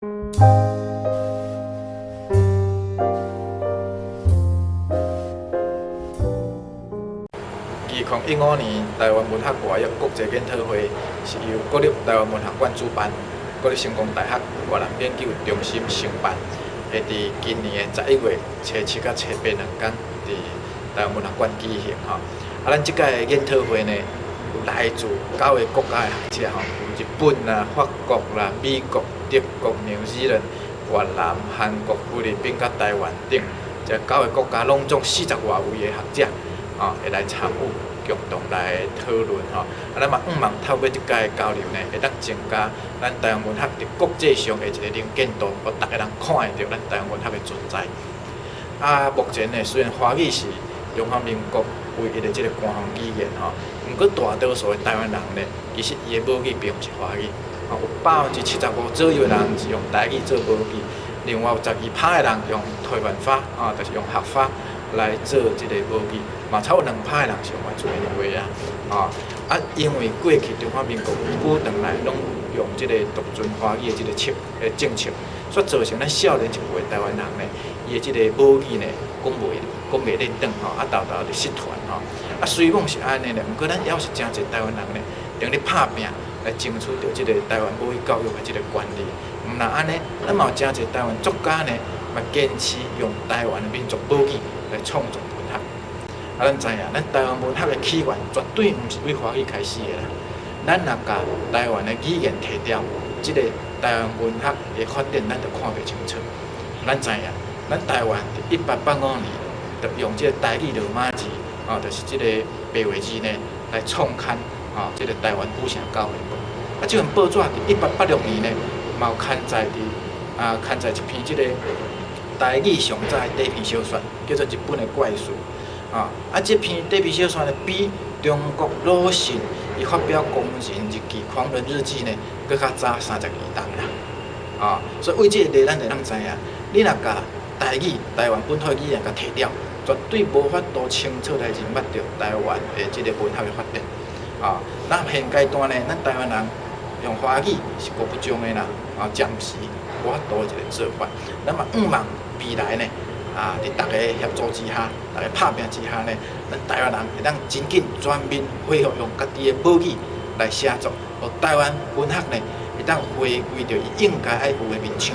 2015年台灣文學外語國際研討會是由國立台灣文學館主辦，國立成功大學越南研究中心承辦，會佇今年的11月初七佮初八兩工，佇台灣文學館舉行吼。啊，咱這擺的研討會呢，有來自九个國家的學者吼，有日本啦、法國啦、美國、德國、紐西蘭、越南、韓國、菲律賓佮台灣等，這九個國家攏總四十外位的學者，吼，會來參與，共同來討論吼。啊，咱嘛向望透過這擺的交流呢，會當增加咱台灣文學佇國際上的一個能見度，予逐个人看會著咱台灣文學的存在。啊，目前呢，雖然華語是中華民國唯一的這個官方語言吼，毋過大多數的台灣人呢，其實伊的母語並毋是華語，吼，有75%左右的人是用台語做母語，另外有12趴的人用台灣話，啊，就是用客話來做這个母語，嘛差不多2趴的人是用原住民的話啊，啊，因為過去中華民國久長來攏用這个獨尊華語的這个策的政策，所以造成咱少年一輩的台灣人呢，伊的這个母語呢，講袂輪轉吼，啊，沓沓佇失傳吼。啊，雖講是按呢咧，毋過咱猶是誠濟台灣人呢，踮咧拍拚來爭取著這个台灣母語教育的這个權利。毋但按呢，咱嘛有誠濟台灣作家呢，嘛堅持用台灣的民族母語來創作文學。啊，咱知影，咱台灣文學的起源絕對毋是對華語開始的啦。咱若共台灣的語言提掉，這个台灣文學的發展，咱就看袂清楚。咱知影，咱台灣佇1885年，就用這个台語羅馬字，啊，就是這个白話字呢，來創刊，啊，這个台灣古城教會報。啊，這份報紙佇1886年呢，嘛有刊載佇啊，刊載一篇這个台語上早的短篇小說，叫做《日本的怪事》。啊，啊，這篇短篇小說呢，比中國魯迅伊發表《狂人日記》《狂人日記》呢，閣較早32冬啦。啊，所以為這个例，咱就通知影，你若共台語、台灣本土語言共提掉，絕對無法度清楚來認捌著台灣的這个文學的發展。啊，咱現階段呢，咱台灣人用華語是閣不足的啦，啊，暫時無法度的一个做法。咱嘛向望未來呢，啊，佇逐个協助之下，逐个拍拚之下呢，咱台灣人會當真緊全面恢復用家己的母語來寫作，予台灣文學呢會當回歸著伊應該愛有的面相。